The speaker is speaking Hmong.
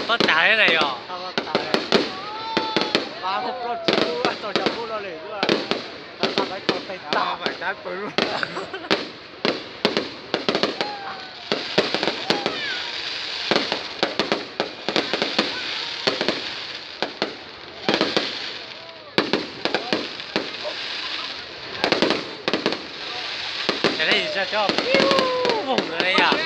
Tob tas li na yog. Ces nej tso cov pib voog no ne yom.